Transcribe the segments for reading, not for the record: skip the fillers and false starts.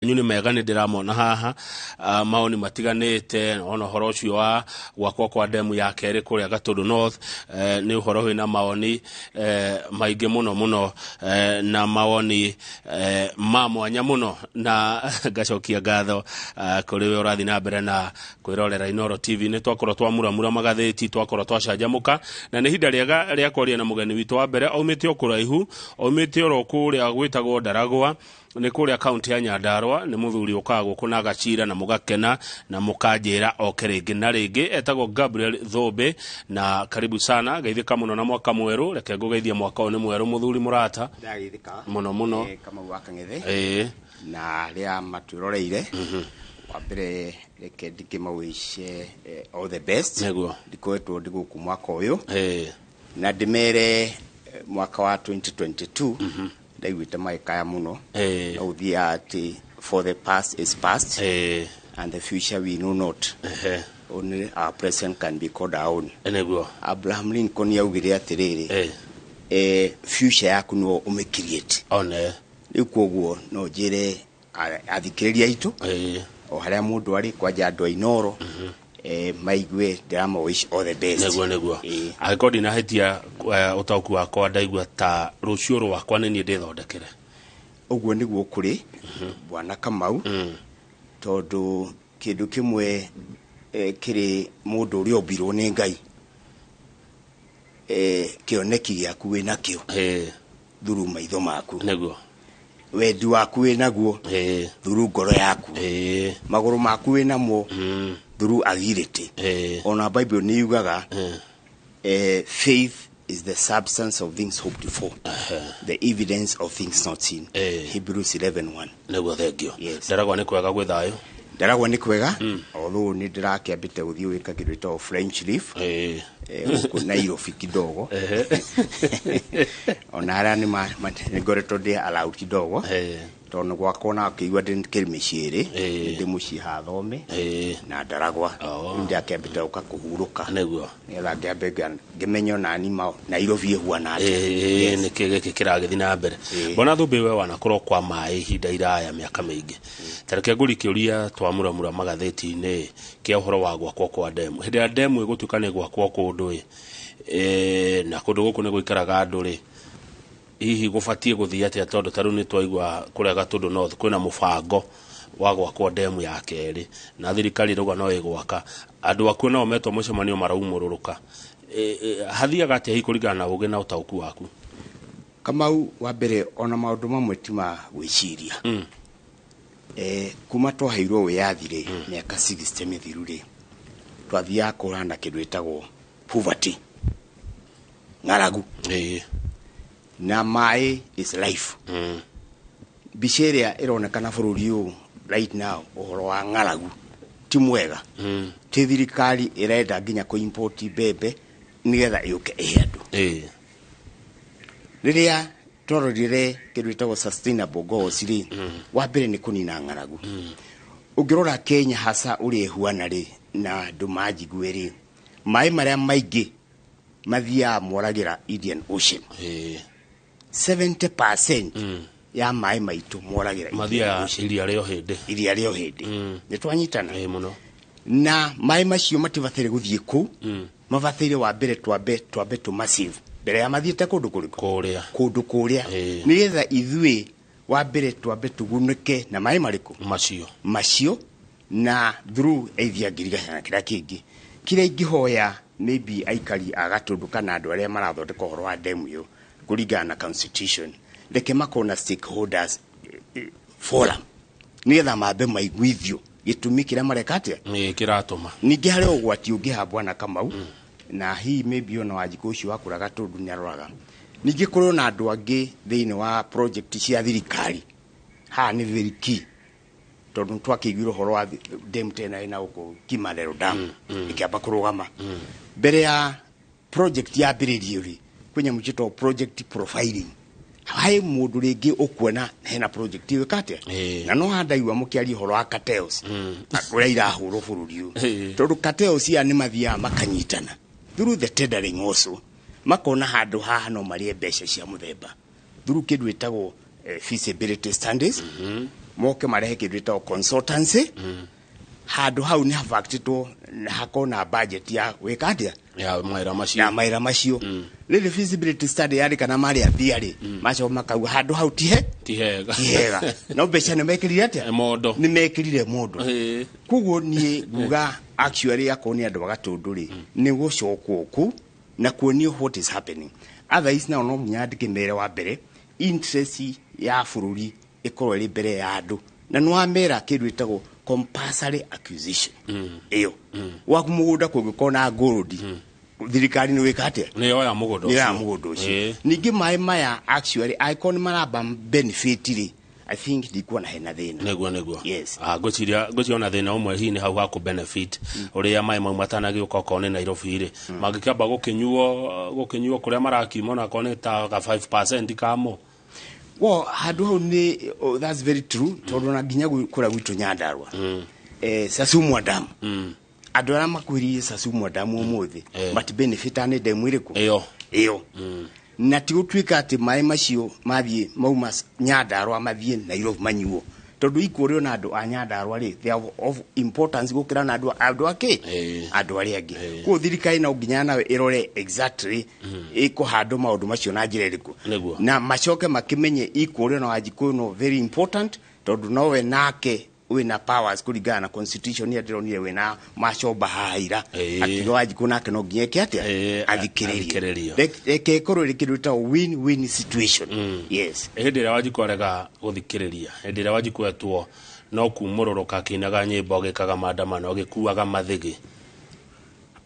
Manyu nĩ mega, nĩ ndĩramona haha maoni matiganĩte. Ona ũhoro ũcio wa gwakwo kwa ndemu ya kerĩ kũrĩa Gatũndũ North, nĩ ũhoro wĩna maoni maingĩ mũno mũno, na mawoni ma mwanya mũno, na ngacokia ngatho kũrĩ we ũrathiĩ na mbere na kwĩrorera Inooro TV. Nĩ twakorwo twamuramura magathĩti, twakorwo twacanjamũka, na nĩ ihinda rĩega rĩa kwaria na mũgeni witũ wa mbere. Aumĩte o kũraihu, aumĩte oro kũrĩa gwĩtagwo Ndaragwa, nĩ kũrĩa kaunti ya Nyandarua. Nĩ mũthuri ũkaga gũkũ na agacira na mũgakena na mũkanjĩra oke rĩngĩ na rĩngĩ. Etagwo Gabriel Thũmbĩ, na karibu sana. Geithĩka mũno na mwaka mwerũ. Reke ngũgeithie, mwaka ũyũ nĩ mwerũ, mũthuri mũrata. Ndagĩthĩka. Mũno mũno. Kamau wa Kang'ethe na arĩa matwĩroreire, wa mbere reke ndikĩmawice all the best. Ndikoretwo ndĩ gũkũ mwaka ũyũ na ndĩmere mwaka wa 2022 ndaiguĩte magĩkaya mũno. No ũthiaga atĩ for the past is past and the future we know not, only our present can be called our own. Abraham Lincoln augire atĩrĩrĩ, future yaku no ũmĩcreate. Rĩu koguo no njĩre athikĩrĩria aitũ o harĩa mũndũ arĩ, kwanja andũ a Inooro, maigue ndĩrama wish all the best. Nĩguo. Angĩkorwo ndinahĩtia, ũtaũku wakwa ndaigua ta rũciũ rwakwa nĩ niĩ ndĩthondekere. Ũguo nĩguo kũrĩ, bwana Kamau, tondũ kĩndũ kĩmwe kĩrĩ mũndũ ũrĩa ũmbirwo nĩ Ngai, kĩoneki gĩaku wĩnakĩo through maitho maku, wendi waku wĩnaguo through ngoro yaku, magũrũ maku wĩnamo through agility. Ona Bible nĩ yugaga, faith is the substance of things hoped for, the evidence of things not seen. Hebrews 11:1. Nĩguo, thengio. Yes. Ndaragwa nĩ kwega, gwĩ thayũ? Ndaragwa nĩ kwega, although nĩ ndĩrakĩambĩte gũthiĩ gwĩka kĩndũ gĩtagwo French leaf gũkũ Nairobi kidogo, ona harĩa nĩ ngoretwo ndĩ allowed kidogo, tondũ gwakwa na kĩigua ndĩ kĩrĩ mĩciĩ ĩrĩ. Ndĩ mũciĩ hathome na Ndaragwa. Rĩu ndĩrakĩambĩte gũka kũhurũka nĩgetha ngĩambe ngĩmenye onani Nairobi ĩhuana atĩa. Yes. Nĩkĩ gĩkĩ kĩragĩthiĩ na mbere? Bwana Thũmbĩ, we wanakorwo kwa maĩ ihinda iraya, mĩaka mĩingĩ. Ta reke ngũrie kĩũria twamuramura magathĩti-inĩ kĩa ũhoro wa gwakwo kwa ndemu. Hĩndĩ ĩrĩa ndemu ĩgũtuĩka nĩ gwakwo kũndũ ĩ, na kũndũ gũkũ nĩ gũikaraga andũ rĩ, hihi gũbatiĩ gũthiĩ atĩa? Tondũ ta rĩu nĩ twaigua kũrĩa Gatũndũ North kwĩna mũbango wa gwakwo ndemu ya kerĩ, na thirikari ĩrauga no ĩgwaka. Andũ akuo nao metwo mũcemanio maraumũrũrũka. Hathiaga atĩa hihi kũringana na ũgĩ na ũtaũku waku? Kamau, wa mbere ona maũndũ mamwe ti ma gwĩciria. Kuma twaheirwo wĩyathi rĩ, mĩaka 60 mĩthiru rĩ, twathiaga kũhũrana na kĩndũ gĩtagwo poverty, ng'aragu, na maĩ is life. Mbica ĩrĩa ĩronekana bũrũri ũyũ right now, ũhoro wa ng'aragu ti mwega. Ti thirikari ĩrenda nginya kũ import mbembe nĩgetha yũke ĩhe andũ. Rĩrĩa twarorire kĩndũ gĩtagwo sustainable goals rĩ, wa mbere nĩ kũnina ng'aragu. Ũngĩrora Kenya hasa ũrĩa ĩhuana rĩ, na andũ manjigue rĩ, maĩ marĩa maingĩ mathiaga moragĩra Indian Ocean. 70% ya maĩ maitũ moragĩra Indian Mathiaga Ocean. Iria rĩa Ũhĩndĩ. Iria rĩa Ũhĩndĩ. Nĩ twanyitana? Ĩĩ, mũno. Na maĩ macio matibataire gũthiĩ kũu. Mabataire wa mbere twambe tũmasave mbere ya mathiĩte kũndũ kũrĩkũ? Kũrĩa. Kũndũ kũrĩa. Nĩgetha ithuĩ wa mbere twambe tũgunĩke na maĩ marĩkũ? Macio. Macio, na through ithia ngirigaca na kĩrĩa kĩngĩ. Kĩrĩa ingĩhoya maybe aikari a Gatũndũ kana andũ arĩa marathondeka ũhoro wa ndemu ĩyo, kũringana na constitution, reke makorwo na stakeholders forum nĩgetha mambe maiguithio gĩtũmi kĩrĩa mareka atĩa. Nĩ kĩratũma. Ningĩ harĩ ũgwati ũngĩ ha, bwana Kamau, na hihi maybe ona Wanjikũ ũcio wakũra Gatũndũ nĩ aroraga. Ningĩ kũrĩ ona andũ angĩ thĩinĩ wa project cia thirikari. Haha nĩ very key, tondũ nĩ twakĩiguire ũhoro wa dam tena ĩna gũkũ Kimalero Dam ĩkĩamba kũrũgama. Mbere ya project yambĩrĩrio rĩ, kwĩ nyamũ ciĩtagwo project profiling. Harĩ mũndũ rĩngĩ ũkuona hena project ĩyo atĩa, na no handaigua mũkĩaria ũhoro wa cartels, ũrĩa irahũrwo bũrũri ũyũ, tondũ cartels aya nĩ mathiaga makanyitana through the tendering also, makona handũ haha no marĩe mbeca cia mũthemba through kĩndũ ĩtagwo feasibility studies. Moke marehe kĩndũ gĩtagwo consultancy. Handũ hau nĩ habactĩtwo na hakorwo na budget ya gwĩka atĩa? Ya mawĩra macio. Ya mawĩra macio. Rĩrĩ feasibility study yarĩ kana marĩa mbia rĩ, macoka makauga handũ hau tihe ti hega. Ti hega, no mbeca nĩ mekĩrire atĩa? Mondo. Nĩ mekĩrire mondo. Koguo niĩ nguga actually akorwo nĩ andũ a Gatũndũ rĩ, nĩ gũcokwo kũu na kuonio what is happening. Otherwise nao no nginya ndĩkĩmere wa mbere interest ya bũrũri ĩkorwo ĩrĩ mbere ya andũ, na nĩ wamera kĩndũ ĩtagwo compulsory acquisition ĩyo waku mũgũnda kũngĩkorwo na gold, thirikari nĩ wĩka atĩa? Nĩ yoya mũgũnda nĩ yoya ũcio. Mũgũnda ũcio. Ningĩ maĩ maya actually angĩkorwo nĩ maramba benefit rĩ, I think ndikuona hena thĩna. Nĩguo. Yes. Ah, ngwĩciria ona thĩna ũmwe hihi nĩ hau ha kũ benefit ũrĩa maĩ mau matanagĩũka, okorwo nĩ Nairobi rĩ, mangĩkĩamba gũkĩnyuo kũrĩa marakiuma, onakorwo nĩ ta ga 5% kamo. Well, handũ hau nĩ, oh, that's very true, tondũ na nginya kũrĩa gwitũ Nyandarua, Sasumwa Dam, andũ arĩa makuhĩrĩirie Sasumwa Dam ũmũthĩ matibenefita nĩ demu ĩrĩkũ? Ĩyo. Ĩyo. Na ti gũtuĩka atĩ maĩ macio mathiĩ mauma Nyandarua mathiĩ Nairobi manyuo, tondũ ikũrĩo na andũ a Nyandarua rĩ, they are of importance gũkĩra na andũ akĩ andũ arĩa angĩ. Koguo thirikari no nginya nayo ĩrore exactly ĩkũhandwo maũndũ macio na njĩra ĩrĩkũ, na macoke makĩmenye ikũrĩo na Wanjikũ no very important, tondũ nowe nake wĩna powers kũringana na constitution ĩrĩa ndĩronire wĩna macomba haha ira, akiuga Wanjikũ nake no nginya eke atĩa? Athikĩrĩrio. Athikĩrĩrio. Reke ĩkorwo ĩrĩ kĩndũ gĩtagwo win win situation, yes. Hĩndĩ ĩrĩa Wanjikũ arega gũthikĩrĩria, hĩndĩ ĩrĩa Wanjikũ etwo no kumũrũrũka akĩinaga nyĩmbo, agĩkaga maandamano, agĩkuaga mathĩgĩ?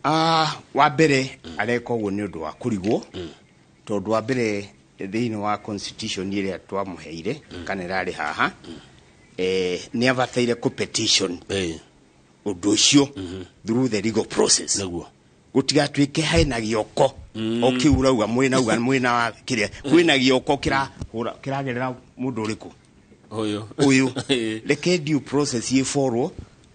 Ah, wa mbere areka ũguo nĩ ũndũ wa kũrigwo, tondũ wa mbere thĩinĩ wa constitution ĩrĩa twamũheire kana ĩrarĩ haha, nĩ abataire kũ petition ũndũ ũcio through the legal process, gũtigatuĩke hena gĩoko o kĩu ũrauga mwĩna uga mwĩna kĩrĩa kwĩna gĩoko kĩrahũra kĩragerera mũndũ ũrĩkũ? Ũyũ. Ũyũ. Reke due process ĩborwo,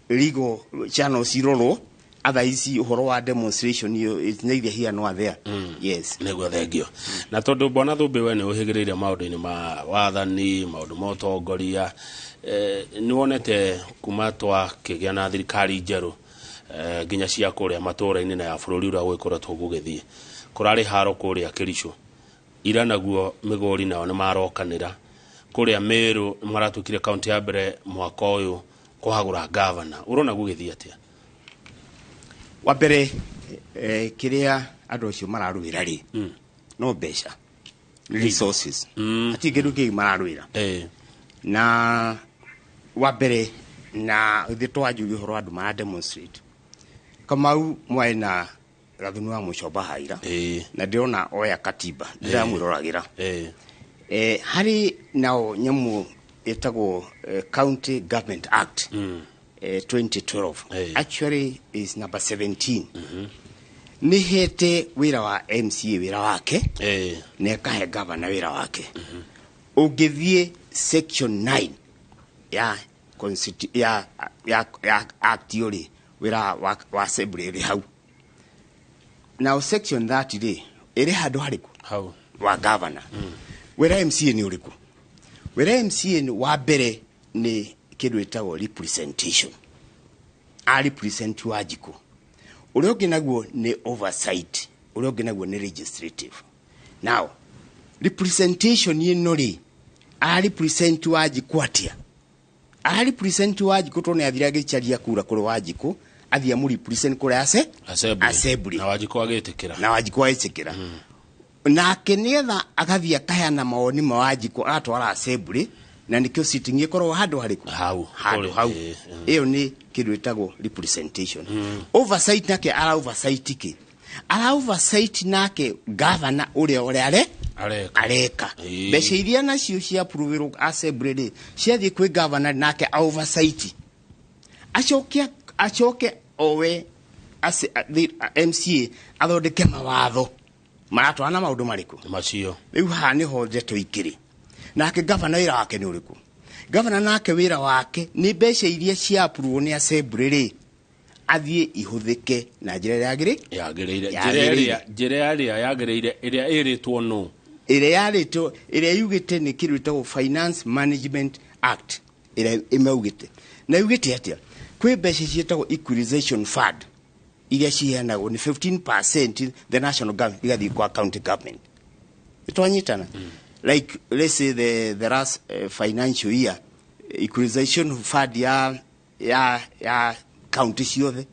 legal channels irorwo, otherwise ũhoro wa demonstration ĩyo, it's neither here nor there, yes. Nĩguo, thengio. Na tondũ bwana Thũmbĩ we nĩ ũhĩgĩrĩire maũndũ-inĩ ma wathani, maũndũ ma ũtongoria, nĩ wonete kuma twakĩgĩa na thirikari njerũ, nginya cia kũrĩa matũũra-inĩ na ya bũrũri ũrĩa gũgĩkoretwo gũgĩthiĩ, kũrarĩ haro kũrĩa Kĩricũ ira, naguo Mĩgũri nao nĩ marokanĩra kũrĩa Mĩrũ, nĩ maratuĩkire kaunti ya mbere mwaka ũyũ kũhagũra gavana. Ũrona gũgĩthiĩ atĩa? Wa mbere, kĩrĩa andũ acio mararũĩra rĩ, no mbeca, resources, hatirĩ kĩndũ kĩngĩ mararũĩra. Na wa mbere na ithuĩ twanjuria ũhoro wa andũ mara demonstrate, Kamau mwarĩ na Gathunu wa Mũcomba haira, na ndĩrona oya katiba ndĩramwĩroragĩra. Harĩ nao nyamũ ĩtagwo County Government Act 2012, actually is number 17, nĩ hete wĩra wa MCA wĩra wake na ĩkahe gavana wĩra wake. Ũngĩthiĩ section 9 ya ya act ĩyo rĩ, wĩra wa assembly ĩrĩ hau. Now section 30 rĩ, ĩrĩ handũ harĩkũ? Hau. Wa governor. Wĩra MCA nĩ ũrĩkũ? Wĩra MCA nĩ wa mbere nĩ kĩndũ gĩtagwo representation, a represent Wanjikũ. Ũrĩa ũngĩ naguo nĩ oversight, ũrĩa ũngĩ naguo nĩ legislative. Now representation ĩno rĩ, a represent Wanjikũ atĩa? A represent Wanjikũ tondũ nĩ athire agĩcaria kura kũrĩ Wanjikũ, athiĩ amũ represent kũrĩ ase assembly. Assembly. Na Wanjikũ agĩtĩkĩra. Na Wanjikũ agĩtĩkĩra nake nĩgetha agathiĩ akaheana mawoni ma Wanjikũ agatwara assembly, na nĩkĩo sitting ĩkoragwo handũ harĩkũ? Hau. Handũ Kũrĩ- hau. Ĩyo nĩ kĩndũ ĩtagwo representation. Oversight nake ara oversight kĩ? Ara oversight nake governor ũrĩa are areka. Areka. Mbeca iria nacio cia approverwo assembly rĩ, ciathiĩ kwĩ governor nake a oversight, acoke owe MCA athondeke mawatho maratwarana na maũndũ marĩkũ? Macio. Rĩu haha nĩho ndeto ikĩrĩ. Nake gavana wĩra wake nĩ ũrĩkũ? Gavana nake wĩra wake nĩ mbeca iria cia approverwo nĩ assembly rĩ, athiĩ ihũthĩke na njĩra ĩrĩa yagĩrĩire, njĩra Yagĩrĩire. Njĩra ĩrĩa yagĩrĩire ĩrĩa ĩrĩtwo nũ? Ĩrĩa yarĩtwo, ĩrĩa yugĩte nĩ kĩndũ gĩtagwo Finance Management Act. Ĩrĩa ĩmaugĩte na yugĩte atĩa? Kwĩ mbeca ciĩtagwo equalization fund iria ciheanagwo nĩ 15% the national government igathiĩ kwa county government. Twanyitana? Like let's say the last financial year, equalization fund ya county ciothe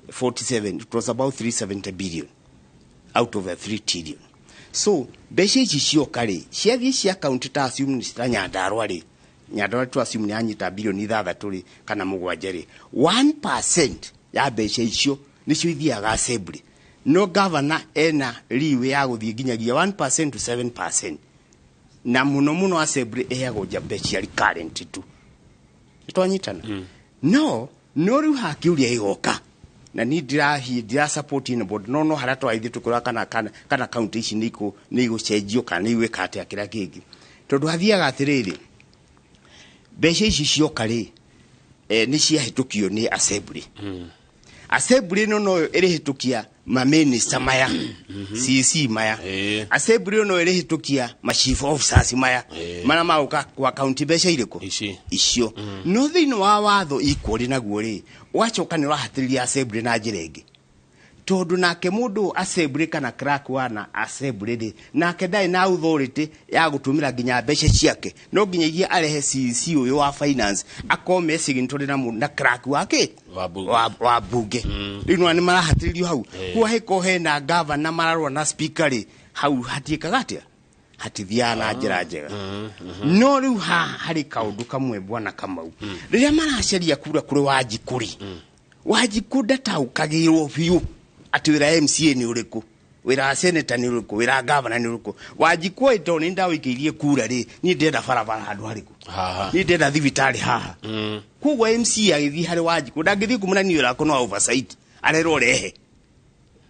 47, it was about 370 billion out of the 3 trillion. So mbeca ici cioka rĩ, ciathiĩ cia county, ta assume nĩ ta Nyandarua rĩ, Nyandarua tu assume nĩ anyita 6 bilioni rĩ kana 7 rĩ, 1% ya mbeca icio nĩcio ithiaga assembly. No governor ena leeway ya gũthiĩ nginyagia 1% to 7%, na mũno mũno assembly ĩheagwo nja mbeca cia recurrent tu. Twanyitana? No rĩu hakĩũria ĩgoka na ni ndirahi ndira support in board, no harĩa twaithĩ tũkũra kana county ici nĩ igũcenjio kana nĩ igwĩka atĩa kĩrĩa kĩngĩ, tondũ hathiaga atĩrĩrĩ, mbeca ici cioka rĩ, nĩ ciahĩtũkio nĩ assembly. Assembly ĩno noyo ĩrĩhĩtũkia maminista maya, CC maya. Assembly ĩno noyo ĩrĩhĩtũkia ma chief officers maya marĩa magũka kwa county mbeca irĩkũ? Ici. Icio. No thĩinĩ wa watho equally naguo rĩ, ũgacoka nĩ ũrahatĩrĩria assembly na njĩra ĩngĩ, tondũ nake mũndũ assembly kana clerk wa na assembly rĩ, nake ndarĩ na authority ya gũtũmĩra nginya mbeca ciake. No nginyagia arehe CC ũyũ wa finance akorwo me signatory na clerk wake Wa bunge. Wa bunge. Rĩu nĩwona nĩ marahatĩrĩrio hau kuo, hĩko hena gavana mararũa na speaker rĩ, hau hatiĩkaga atĩa? Hatithiaga na njĩra njega. No rĩu haha harĩ kaũndũ kamwe, bwana Kamau. Rĩrĩa maracaria kura kũrĩ Wanjikũ rĩ, Wanjikũ ndataũkagĩrwo biũ atĩ wĩra MCA nĩ ũrĩkũ, wĩra wa senator nĩ ũrĩkũ, wĩra wa gavana nĩ ũrĩkũ. Wanjikũ ĩ tondũ nĩ ndawĩikĩirie kura rĩ, niĩ ndĩrenda barabara handũ harĩkũ? Haha. Niĩ ndĩrenda thibitarĩ haha. Koguo MCA agĩthiĩ harĩ Wanjikũ ndangĩthiĩ kumũra niĩ wĩra wakwa no wa oversight, arerwo rehe.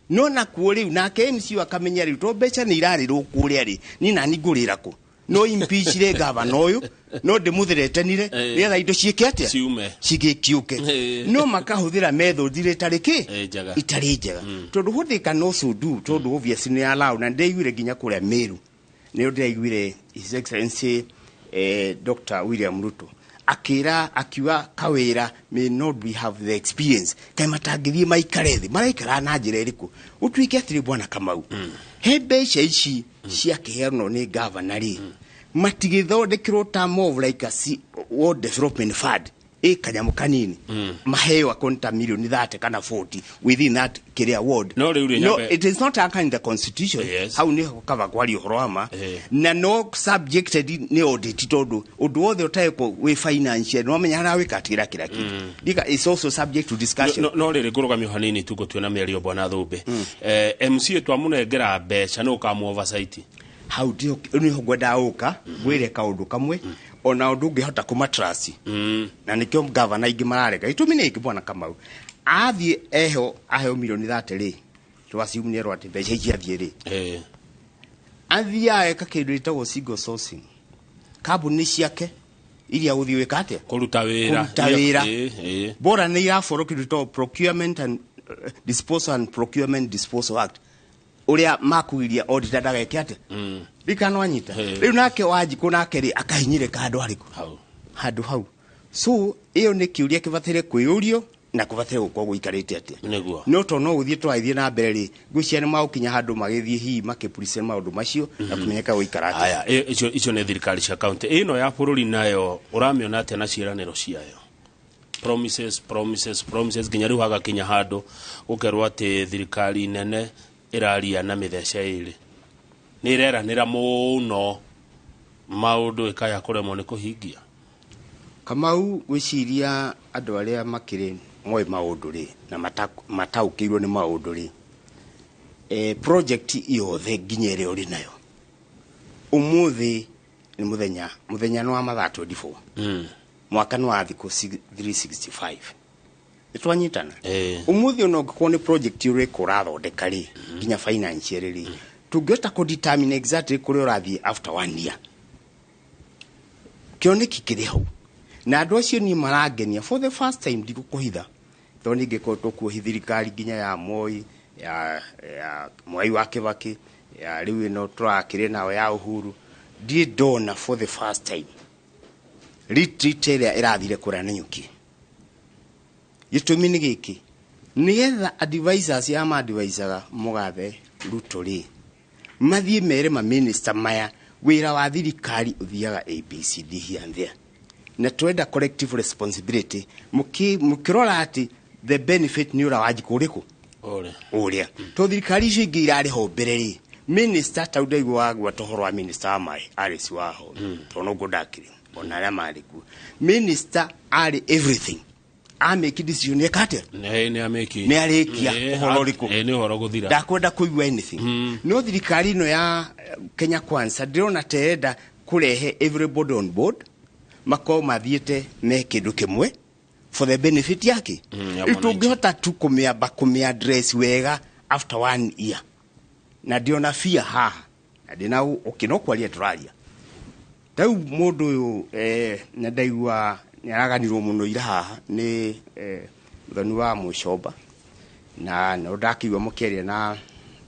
No nakuo rĩu nake MCA akamenya rĩu to mbeca nĩ irarĩrwo kũrĩa rĩ, niĩ nani ngũrĩra kũ? No impeachire gavana ũyũ, no ndĩmũthreatenire nĩgetha indo ciĩke atĩa? Ciume. Cigĩkiũke. No makahũthĩra method iria itarĩ kĩ? Njega. Itarĩ njega, tondũ what they can also do, tondũ obviously nĩ allow, na ndĩraiguire nginya kũrĩa Meru nĩo ndĩraiguire His Excellency Dr. William Ruto akĩra akiuga kawĩra may not be have the experience, kaĩ matangĩthiĩ maikare thĩ maraikara na njĩra ĩrĩkũ, ũtuĩke atĩrĩ, bwana Kamau, he mbeca ici ciakĩheanwo nĩ gavana rĩ, matigĩthondekerwo ta more of like a ward development fund, ĩ kanyamũ kanini maheo akorwo nĩ ta milioni 30 kana 40 within that kĩrĩa ward. No rĩu rĩ, No, it is not anchored in the constitution. Hau nĩho kaba kwaria ũhoro wa ma. Na no subjected nĩ audit, tondũ ũndũ wothe ũtarekwo wĩ financial nĩ wamenya harĩa wĩka kĩrĩa kĩrĩa kĩngĩ. Ndika is also subject to discussion. No rĩrĩ, ngũrũgamio hanini tu ngũtuona mĩario, bwana Thũmbĩ. MCA twamũnengera mbeca nĩ ũkamũ oversight? Hau nĩho ngwendaga gũka ngwĩre kaũndũ kamwe, ona ũndũ ũngĩhota kũmatrust, na nĩkĩo gavana aingĩ mararega. Gĩtũmi nĩ gĩkĩ, bwana Kamau, athiĩ eho aheo milioni 30 rĩ, twasiumu nĩerwo atĩ mbeca ici athiĩ rĩ, athiaga eka kĩndũ gĩtagwo single sourcing, kambuni ciake iria gũthiĩ gwĩka atĩa? Kũruta wĩra. Kũruta wĩra. Ĩĩ. Bora nĩ iraborwo kĩndũ gĩtagwo Procurement and Disposal and Procurement Disposal Act, ũrĩa makugiria auditor ndageke atĩa rikano anyita. Rĩu nake Wanjikũ nake rĩ, akahinyĩrĩka handũ harĩkũ? Hau. Handũ hau. So ĩyo nĩ kĩũria kĩbataire kwĩyũrio na kũbataire gũkorwo gũikarĩte atĩa. No to no gũthiĩ tũragĩthiĩ na mbere rĩ, ngwĩciria nĩ magũkinya handũ magĩthiĩ hihi makĩpurice maũndũ macio na kũmenyeka gũikara atĩa. Aya, icio nĩ thirikari cia kaunti. Ĩno ya bũrũri nayo ũramĩona atĩa na ciĩranĩro ciayo? Promises, promises, promises, nginya rĩu hagakinya handũ gũkerwo atĩ thirikari nene ĩraria na mĩthece ĩrĩ, nĩ ĩreranĩra mũno maũndũ ĩkaya kũremwo nĩ kũhingia. Kamau, gwĩciria andũ arĩa makĩrĩ moĩ maũndũ rĩ na mataũkĩirwo nĩ maũndũ rĩ, project yothe nginya ĩrĩa ũrĩ nayo ũmũthĩ nĩ mũthenya, mũthenya nĩ wa mathaa 24, mwaka nĩ wa thikũ 365. Nĩ twanyitana? Ĩĩ. Ũmũthĩ ona ũngĩkorwo nĩ project ũrĩkũ ũrathondeka rĩ, nginya financial rĩ, tũngĩhota kũ determine exactly kũrĩa ũrathiĩ after one year, kĩoneki kĩrĩ hau. Na andũ acio niĩ marangenia for the first time, ndigũkũhitha, tondũ ningĩkoretwo kuo thirikari nginya ya Moi, ya Mwai wa Kibaki, ya rĩu ĩno tũrakĩrĩ nayo ya Uhuru, ndirĩ ndona for the first time Retreat ĩrĩa ĩrathire kũrĩa Nanyuki, gĩtũmi nĩ gĩkĩ, nĩgetha advisors ya ma-advisaga mũgathe Ruto rĩ, mathiĩ mere maminista maya wĩra wa thirikari ũthiaga ABCD here and there, na twenda collective responsibility, mũkĩrora atĩ the benefit nĩ ũra wanjikũ ũrĩkũ. Ũrĩa. Ũrĩa to thirikari icio ingĩ irarĩ ho mbere rĩ, minister ta ndaigua wagwata ũhoro wa minister wa maĩ Alice Waho, tondũ noguo ndakĩrĩ ona arĩa marĩ kuo, minister arĩ everything, amake decision eka atĩa? Nĩ amĩki. Nĩ arĩkia. Ũhoro ũrĩkũ? Nĩ ũhoro gũthira. Ndakwenda kũigua anything, no thirikari ĩno ya Kenya Kwanza ndĩrona ta ĩrenda kũrehe everybody on board, makorwo mathiĩte me kĩndũ kĩmwe for the benefit yake. Ya Rĩu mwananchi. Tũngĩhota tu kũmĩamba kũmĩaddress wega after one year, na ndĩona fear haha na ndĩna okay, no kwaria tũraria rĩu mũndũ ũyũ, na ndaigua nĩ araganirwo mũno ira haha nĩ mũthoni wa Mũcomba, na no ndakĩigua mũkĩaria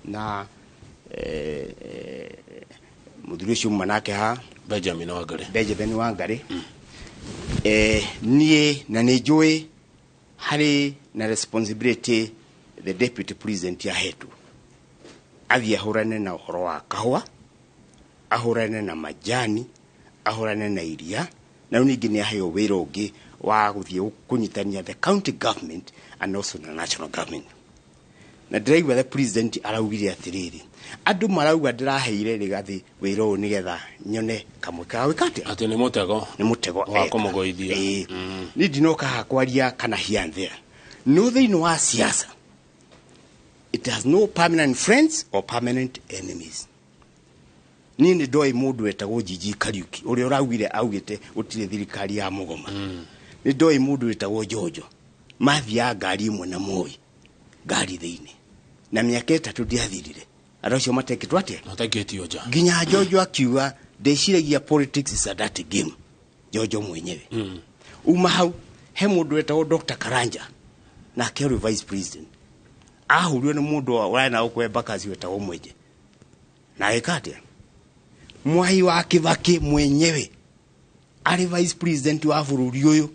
na mũthuri ũcio uma nake haha. Benjamin Wangari. Benjamin Wangari. Niĩ na nĩ njũĩ harĩ na responsibility the deputy president ahetwo athiĩ ahũrane na ũhoro wa kahũa, ahũrane na majani, ahũrane na iria, na rĩu ningĩ nĩ aheo wĩra ũngĩ wa gũthiĩ kũnyitania the county government and also the national government. Na ndĩraigua the president araugire atĩrĩrĩ, andũ marauga ndĩraheire Rigathĩ wĩra ũyũ nĩgetha nyone kamwe ka gwĩka atĩa. Atĩ nĩ mũtego. Nĩ mũtego wa eka. Kũmũgũithia. Ĩĩ. Niĩ ndinoka haha kwaria kana here and there, no thĩinĩ wa siasa it has no permanent friends or permanent enemies. Niĩ nĩ ndoĩ mũndũ wetagwo Jiji Kariuki ũrĩa ũraugire augĩte gũtirĩ thirikari ya mũgoma. Nĩ ndoĩ mũndũ wetagwo Jojo, mathiaga ngari ĩmwe na Moi, ngari thĩinĩ, na mĩaka 3 ndiathirire andũ acio matekĩtwo atĩa? Mataikĩtio nja. Nginya Jojo akiuga ndeciragia politics is a dirty game. Jojo mwenyewe. Uma hau he mũndũ wetagwo Dr. Karanja, nake ũrĩ vice president, ahurio nĩ mũndũ ũrarĩ na gũkũ Embakasi wetagwo Mwenje, na agĩka atĩa? Mwai wa Kibaki mwenyewe arĩ vice president wa bũrũri ũyũ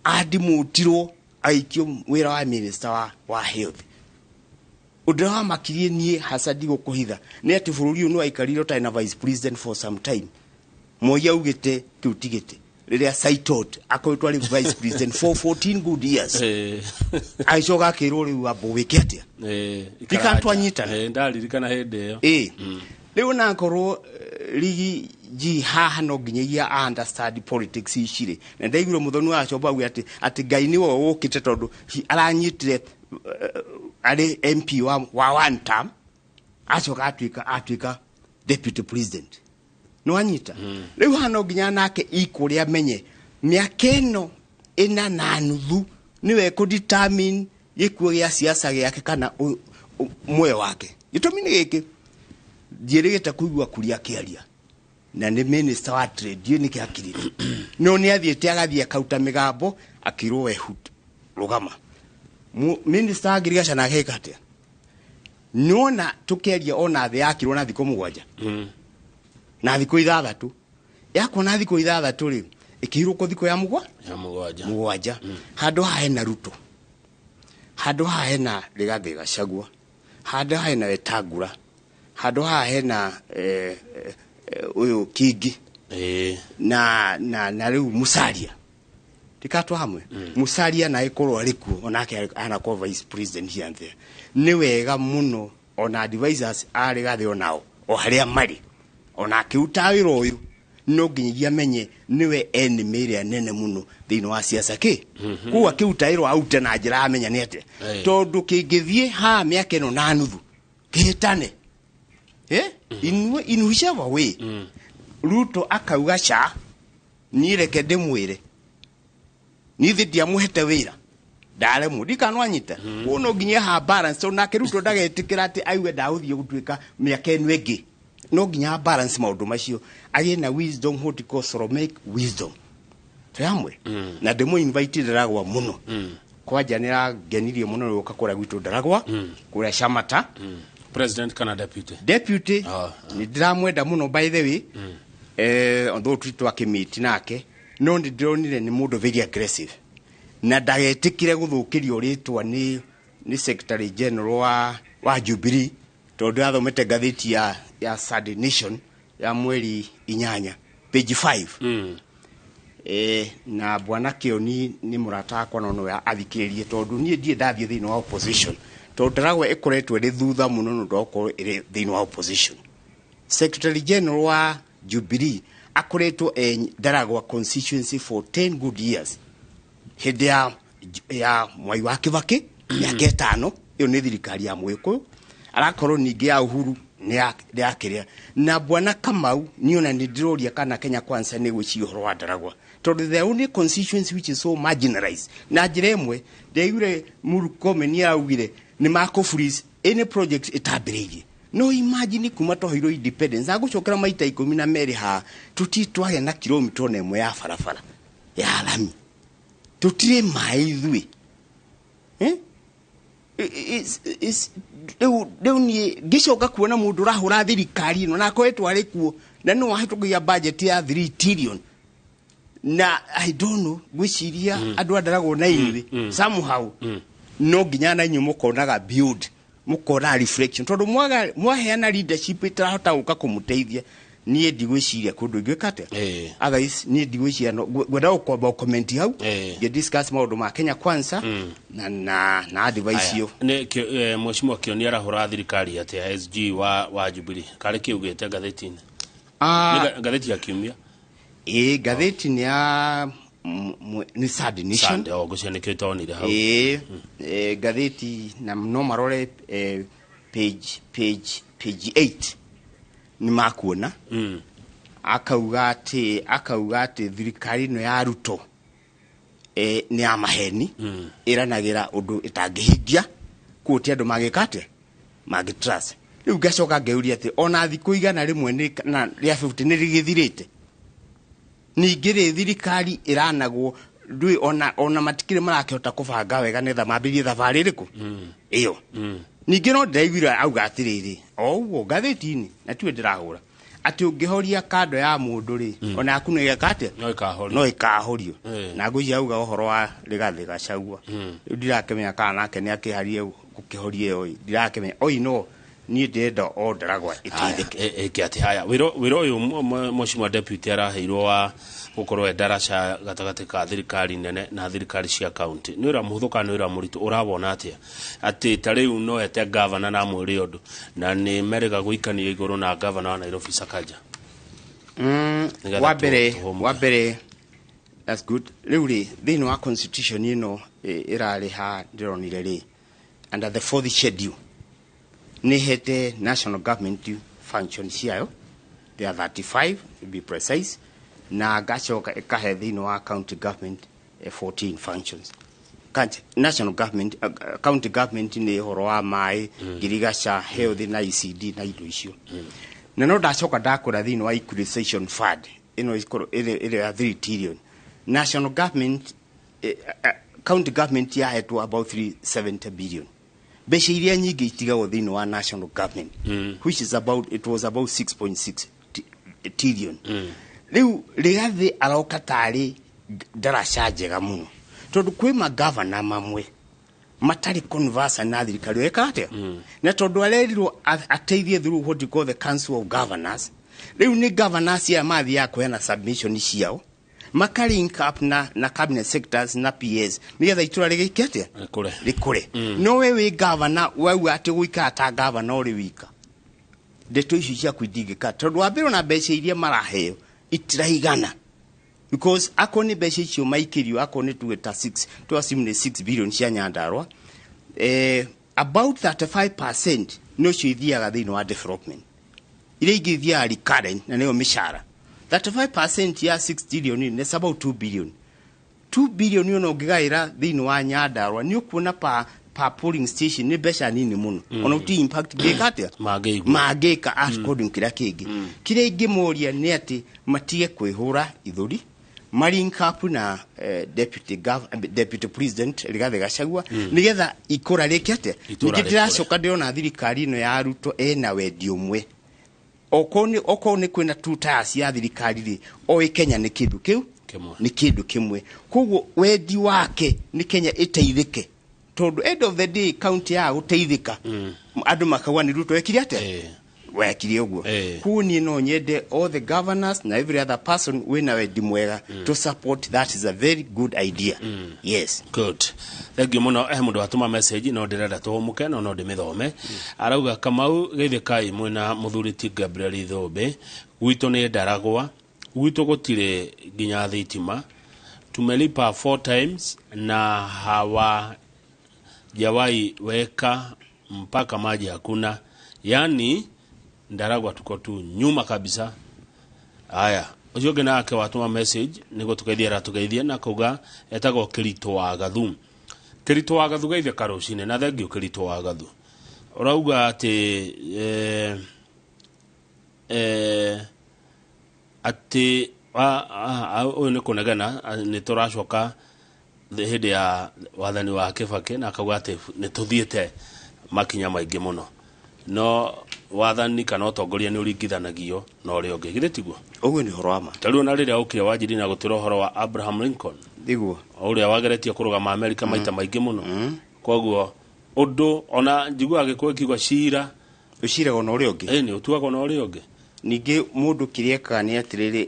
andimũtirwo aikio wĩra wa minister wa health. Ũndũ ũrĩa wamakirie niĩ hasa ndigũkũhitha nĩ atĩ bũrũri ũyũ nĩ waikarire ũtarĩ na vice president for some time. Moi augĩte kĩu ti gĩtĩ rĩrĩa Saitot akoretwo arĩ vice president for 14 good years, agĩcoka akĩrwo rĩu amba wĩke atĩa? Ikara twanyitana. Ndaririkana hĩndĩ ĩyo. Ĩ rĩu nakorwo rigi G haha no nginyagia a understand politics ici rĩ, na ndaiguire mũthoni wa Coba auge atĩ Ngai nĩwe ũkĩte tondũ aranyitire arĩ MP wa one term, acoka atuĩka deputy president. Nĩ wanyita? Rĩu haha no nginya nake ikũrĩa amenye mĩaka ĩno 4.5 nĩwe kũ-determine gĩkuo gĩa siasa gĩake kana muoyo wake. Gĩtũmi nĩ gĩkĩ, ndiĩrĩgĩte kũigua Kuria akĩaria na nĩ minister wa trade, ndiũĩ nĩkĩ akirire, no nĩ athiĩte agathiĩ akauta mĩgambo akĩrwo we hut rũgama. Minister wa ngirigaca nake eka atĩa? Nĩwona tũkĩaria ona thĩ yakirwo na thikũ 7 na thikũ 6, yakwo na thikũ 6 rĩ, ĩkĩhurũkwo thikũ ya Ya 7. 7. Handũ haha hena Ruto, handũ haha hena Rigathĩ Gachagua, handũ haha hena Wetangula, handũ haha hena ũyũ Kingi na rĩu Musalia tikatwa hamwe. Musalia na ĩkorwo arĩ kuo onake anakorwo vice president here and there. Nĩ wega mũno ona advisors a Rigathĩ onao o harĩa marĩ, ona akĩruta wĩra ũyũ no nginyagia amenye nĩwe enemy ĩrĩa nene mũno thĩinĩ wa siasa kĩ koguo akĩruta wĩra aute na njĩra amenya nĩ atĩa, tondũ kĩngĩthiĩ haha mĩaka ĩno na nuthu kĩhĩtane, in whichever way, Ruto akauga ca niĩ reke ndĩmwĩre niĩ ndiamũhete wĩra ndaremwo ndikanwanyita. Koguo no nginya ha balance, tondũ nake Ruto ndagetĩkĩra atĩ aigue ndagũthiĩ gũtuĩka mĩaka ĩno ĩngĩ. No nginya balance maũndũ macio, agĩe na wisdom, what you call Solomonic wisdom. Twĩ hamwe na ndĩmũ invite Ndaragwa mũno. Kwanja nĩ arangenirie mũno nĩ gũka kũrĩa gwitũ Ndaragwa, kũrĩa Shamata. President kana deputy? Deputy. Nĩ ndĩramwenda mũno by the way, although tũti twakĩmiti nake. No nĩ ndĩronire nĩ mũndũ very aggressive na ndagetĩkire gũthũkĩrio rĩtwa nĩ secretary general wa Jubilee, tondũ athomete ngathĩti ya Sunday Nation ya mweri 8 page 5. Na bwana Kĩoni nĩ mũrata wakwa, no no athikĩrĩrie, tondũ niĩ ndirĩ ndathiĩ thĩinĩ wa opposition, tondũ Ndaragwa ĩkoretwo ĩrĩ thutha mũno nĩ ũndũ wa gũkorwo ĩrĩ thĩinĩ wa opposition. Secretary General wa Jubilee akoretwo e Ndaragwa constituency for 10 good years, hĩndĩ ya Mwai wa Kibaki mĩaka 5, ĩyo nĩ thirikari ya Mũgĩkũyũ, arakorwo ningĩ ya Uhuru nĩ ya kĩrĩa. Na bwana Kamau, niĩ ona nĩ ndĩroria kana Kenya Kwanza nĩ gwĩciria ũhoro wa Ndaragwa, tondũ the only constituency which is so marginalized. Na njĩra ĩmwe ndĩaiguire Murkomen araugire nĩ makũ freeze any project ĩtambĩrĩirie. No imagine, kuma twaheirwo independence, agũcokera maita 12 haha, tũtirĩ twagĩa na kilomita ona ĩmwe ya barabara ya rami, tũtirĩ maĩ ithuĩ. Eh? Rĩu niĩ ngĩcoka kuona mũndũ ũrahũra thirikari ĩno na akoretwo arĩ kuo na nĩ wahĩtũkagia budget ya 3 trillion, na I don't know, ngwĩciria andũ andaragwo na inyuĩ somehow no nginya na inyuĩ mũkonaga build, mũkona reflection, tondũ mwaheana leadership ĩtarahota gũka kũmũteithia. Niĩ ndigwĩciria kũndũ ingĩka atĩa. Otherwise niĩ ndigwĩciria no ngwenda gũkwamba gũcomment hau, ngĩdiscuss maũndũ ma Kenya Kwanza na advice ĩyo. Nĩ mheshimiwa Kĩoni arahũra thirikari atĩa, SG wa Jubilee? Karĩ kĩugĩte ngathĩti-inĩ? Nĩ ngathĩti ya kiumia? Ĩ, ngathĩti nĩ ya nĩ Sunday Nation. Sunday, o ngũcia nĩkĩo itonire hau. Ĩ, ngathĩti na no marore page 8 nĩ makuona. Akauga atĩ thirikari ĩno ya Ruto nĩ ya maheni, ĩranagĩra ũndũ ĩtangĩhingia, kuo ti andũ mangĩka atĩa, mangĩ trust. Rĩu ngacoka ngeuria atĩ ona thikũ 100 nĩ na rĩa 50 nĩ rĩgĩthirĩte, ningĩ rĩ thirikari ĩranagwo ndũĩ ona matikĩrĩ marakĩhota kũbanga wega nĩgetha mambĩrĩrie thabarĩ ĩrĩkũ ĩyo. Ningĩ no ndĩraiguire auga atĩrĩrĩ, o ũguo ngathĩti-inĩ na tiwe ndĩrahũra, atĩ ũngĩhoria kando ya mũndũ rĩ, ona yaku no ĩgeka atĩa? No ĩkahorio. No ĩkahorio. Na ngwĩciria auga ũhoro wa Rigathĩ Gachagua. Rĩu ndirakĩmenya kana nake nĩ akĩharie gũkĩhoria ĩyo ĩ, ndirakĩmenya oi, no niĩ ndĩrenda o Ndaragwa ĩteithĩke. Ĩke atĩ haya wĩra ũyũ mheshimiwa deputy araheirwo wa gũkorwo e ndaraca gatagatĩ ka thirikari nene na thirikari cia county, nĩ wĩra mũhũthũ kana nĩ wĩra mũritũ? Ũrawona atĩa atĩ ta rĩu no ete gavana na amwĩre ũndũ, na nĩ merĩga gũikania igũrũ na gavana wa Nairobi Sakaja? Nĩgetha Wa mbere, tũhũmũke. Wa mbere, that's good. Rĩu rĩ, thĩinĩ wa constitution ĩno ĩrarĩ ha ndĩronire rĩ, under the fourth schedule nĩ hete national government function ciayo, they are 35 to be precise, na ngacoka ĩkahe thĩinĩ wa county government 14 functions. National government, county government nĩ ũhoro wa maĩ, ngirigaca, health na ECD na indo icio. Na no ndacoka ndakora thĩinĩ wa equalization fund ĩno ĩkorwo ĩrĩ ya 3 trillion, national government, county government yahetwo about 370 billion. Mbeca iria nyingĩ itigagwo thĩinĩ wa national government, which is about, it was about 6.6 trillion. Rĩu Rigathĩ aroka tarĩ ndaraca njega mũno, tondũ kwĩ magavana mamwe matarĩ conversant na thirikari ĩka atĩa, na tondũ arerirwo ateithie through what you call the council of governors. Rĩu nĩ governors aya mathiaga kũheana submission ciao, maka link up na cabinet sectors na PS nĩgetha itũra rĩgĩke atĩa? Rĩkũre. Rĩkũre. No we wĩ gavana wauga atĩ gũikara ta gavana ũrĩ wika, ndeto icio ciaku itingĩka, tondũ wa mbere ona mbeca iria maraheo itiraigana, because akorwo nĩ mbeca icio maikĩrio, akorwo nĩ tuge ta 6, tu assume nĩ 6 billion cia Nyandarua, about 35% nocio ithiaga thĩinĩ wa development, iria ingĩ ithiaga recurrent na nĩyo mĩcara. 35% ya 6 trillion nĩ about 2 billion. 2 billion ona ũngĩgaĩra thĩinĩ wa Nyandarua, nĩ ũkuona pa polling station nĩ mbeca nini mũno, ona ũti impact ngĩka atĩa. Mangĩigua. Mangĩka according kĩrĩa kĩngĩ. Kĩrĩa ingĩmoria nĩ atĩ matige kwĩhũra ithũri, malink up na deputy president Rigathi Gachagua nĩgetha ikũra rĩke atĩa? Itũra Ningĩ rĩkũre. ndĩracoka ndĩrona thirikari ĩno ya Ruto ĩna wendi ũmwe, okorwo nĩ kwĩna two tiers ya thirikari rĩ, oĩ Kenya nĩ kĩndũ kĩu. Nĩ kĩndũ kĩmwe. Koguo wendi wake nĩ Kenya ĩteithĩke, tondũ end of the day county ya gũteithĩka, andũ makauga nĩ Ruto ekire atĩa, wekire ũguo. Koguo niĩ no nyende all the governors na every other person wĩna wendi mwega to support. That is a very good idea. Yes. Good, thank you muno. Mundu watuma message, no ndirenda tuhumuke, no ndimithome. Arauga, "Kamau geithĩkai mwĩna mũthuri ti Gabriel Thũmbĩ. Gwitũ nĩ Ndaragwa, gwitũ gũtirĩ nginya thitima. Tumelipa four times na hawajawahi weka, mpaka maji hakuna. Yani Ndaragwa tuko tu nyuma kabisa." Aya, ũcio ũngĩ nake watũma message nĩguo tũgeithie, aratũgeithia na kauga etagwo Kĩritũ wa Gathu. Kĩritũ wa Gathu, geithia karũcinĩ na thengiũ. Kĩritũ wa Gathu, ũrauga atĩ atĩ ũyũ nĩ kũnegena, nĩ tũracoka hĩndĩ ya wathani wa Kĩbakĩ, na akauga atĩ nĩ tũthiĩte makinya maingĩ mũno, no wathani kana ũtongoria nĩ ũringithanagio na ũrĩa ũngĩ, githĩ tiguo? Ũguo nĩ ũhoro wa ma. Ta rĩu ona rĩrĩa ũkire wanjiri na gũtwĩra ũhoro wa Abraham Lincoln, Nĩguo. Ũrĩa wageretie kũrũgama Amerika maita maingĩ mũno. Koguo ũndũ ona njiguaga Gĩkũyũ kiuga cira ũciragwo na ũrĩa ũngĩ. Ĩ, nĩ ũtuagwo na ũrĩa ũngĩ. Ningĩ mũndũ kĩrĩa ekaga nĩ atĩrĩrĩ,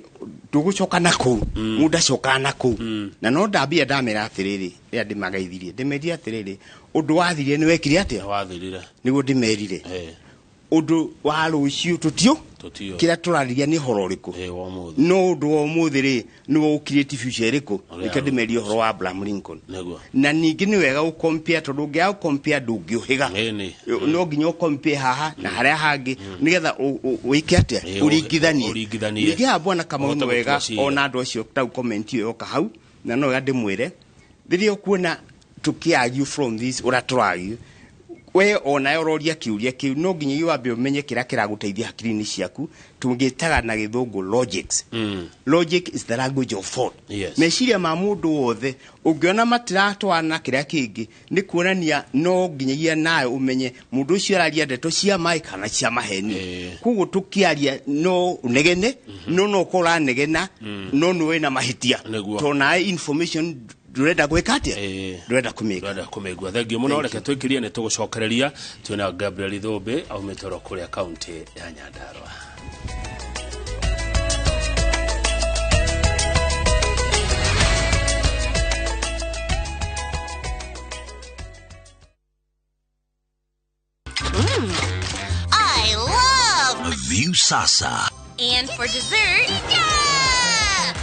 ndũgũcoka na kũu, mũndũ acokaga na kũu, na no ndambia ndamera atĩrĩrĩ, rĩrĩa ndĩmagaithirie, ndĩmerire atĩrĩrĩ, ũndũ wathirire nĩ wekire atĩa? Wathirire. Nĩguo ndĩmerire. Ũndũ wa rũciũ tũtio. Tũtiũĩ. Kĩrĩa tũrariria nĩ ũhoro ũrĩkũ? Wa ũmũthĩ. No ũndũ wa ũmũthĩ rĩ, nĩwe ũcreate future ĩrĩkũ? Ũrĩa Nĩkĩo ndĩmerire ũhoro wa Abraham Lincoln. Nĩguo. Na ningĩ nĩ wega gũcompare, tondũ ũngĩaga gũcompare ndũngĩũhĩga. Ĩni. No nginya ũcompare haha na harĩa hangĩ nĩgetha wĩke atĩa? Ũringithanie. Ũringithanie. Ningĩ haha, bwana Kamau, Ũhote nĩ wega gũtua cira. ona andũ acio tau comment ĩyo yoka hau, na no wega ndĩmwĩre, rĩrĩa ũkuona tũkĩargue from this ũrĩa tũrargue, we onawe ũroria kĩũria kĩu, no nginya wambe ũmenye kĩrĩa kĩragũteithia hakiri-inĩ ciaku, tũngĩtaga na Gĩthũngũ logics. Logic is the language of thought. Meciria ma mũndũ wothe ũngĩona matiratwarana kĩrĩa kĩngĩ, nĩ kuonania no nginyagia nawe ũmenye mũndũ ũcio araria ndeto cia maĩ kana cia maheni. Koguo tũkĩaria no ũnegene, no ũkorwo ũranegena, no nĩ wĩna mahĩtia. Tondũ nawe information ndũrenda gwĩka atĩa? Ndũrenda kũmĩka. Ndũrenda kũmĩigua. Thengiũ mũno. Reke twĩkirie, nĩ tũgũcokereria. Twĩna Gabriel Thũmbĩ aumĩte oro kũrĩa kaunti ya Nyandarua. I love Viusasa. And for dessert, yeah!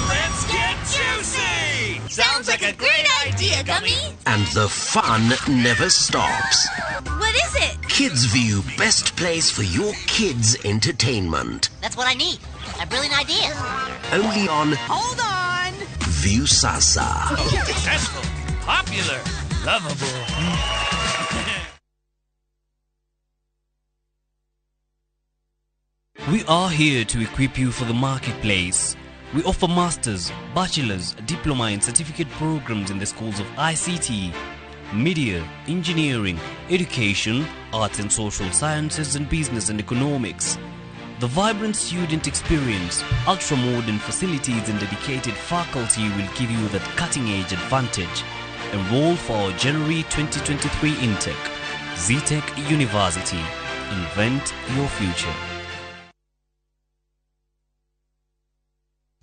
Let's get juicy! Sounds like a great idea, Gummy. And the fun never stops. What is it? Kids View, best place for your kids' entertainment. That's what I need. A brilliant idea. Only on Hold on. Viusasa. Successful, popular, lovable. We are here to equip you for the marketplace. We offer masters, bachelor's, diploma and certificate programs in the schools of ICT, media, engineering, education, arts and social sciences and business and economics. The vibrant student experience, ultra-modern facilities and dedicated faculty will give you that cutting-edge advantage. Enroll for our January 2023 intake. Zetech University. Invent your future.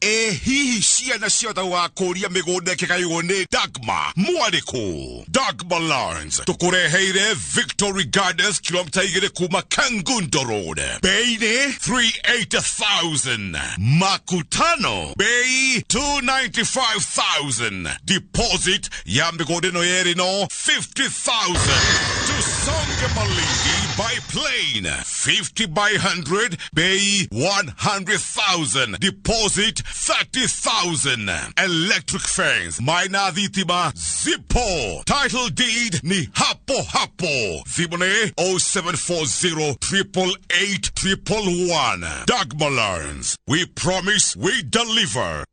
Ĩ hihi ciana ciothe wakũria mĩgũnda ĩkĩgaywo nĩ Dagma mwarĩkũ? Dagma Lands tũkũreheire Victory Gardens, kilomita 2 kuma Kangundo Road, bei nĩ 380,000, Makutano bei 295,000, deposit ya mĩgũnda ĩno yerĩ no 50,000. Tusonge Malindi by plane, 50 by 100, bei 100,000, deposit 30,000. Electric fence, maina thitima zipo, title deed ni hapo hapo. Thimũ 0740 888 111. Dagma Lands. We promise, we deliver.